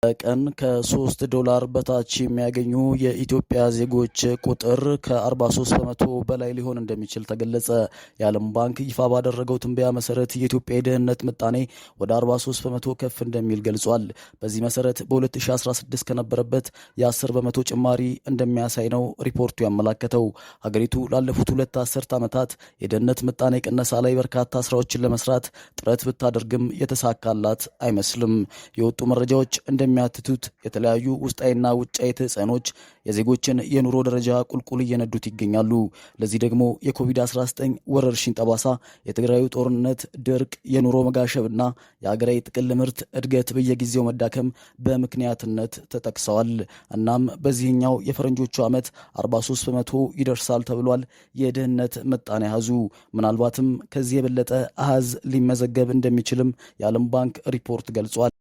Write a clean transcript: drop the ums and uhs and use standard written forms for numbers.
በቀን ከ3 ዶላር በታች የሚያገኙ የኢትዮጵያ ዜጎች ቁጥር ከ43% በላይ ሊሆን እንደሚችል ተገለጸ። የዓለም ባንክ ይፋ ባደረገው ትንበያ መሰረት የኢትዮጵያ የድህነት ምጣኔ ወደ 43% ከፍ እንደሚል ገልጿል። በዚህ መሰረት በ2016 ከነበረበት የ10% ጭማሪ እንደሚያሳይ ነው ሪፖርቱ ያመላከተው። ሀገሪቱ ላለፉት 2 አስርት ዓመታት የድህነት ምጣኔ ቅነሳ ላይ በርካታ ስራዎችን ለመስራት ጥረት ብታደርግም የተሳካላት አይመስልም። የወጡ መረጃዎች እንደሚያትቱት የተለያዩ ውስጣዊና ውጫዊ ተጽዕኖች የዜጎችን የኑሮ ደረጃ ቁልቁል እየነዱት ይገኛሉ። ለዚህ ደግሞ የኮቪድ-19 ወረርሽኝ ጠባሳ፣ የትግራዩ ጦርነት፣ ድርቅ፣ የኑሮ መጋሸብና የሀገራዊ ጥቅል ምርት እድገት በየጊዜው መዳከም በምክንያትነት ተጠቅሰዋል። እናም በዚህኛው የፈረንጆቹ ዓመት 43% ይደርሳል ተብሏል የድህነት ምጣኔ አሃዙ። ምናልባትም ከዚህ የበለጠ አሃዝ ሊመዘገብ እንደሚችልም የዓለም ባንክ ሪፖርት ገልጿል።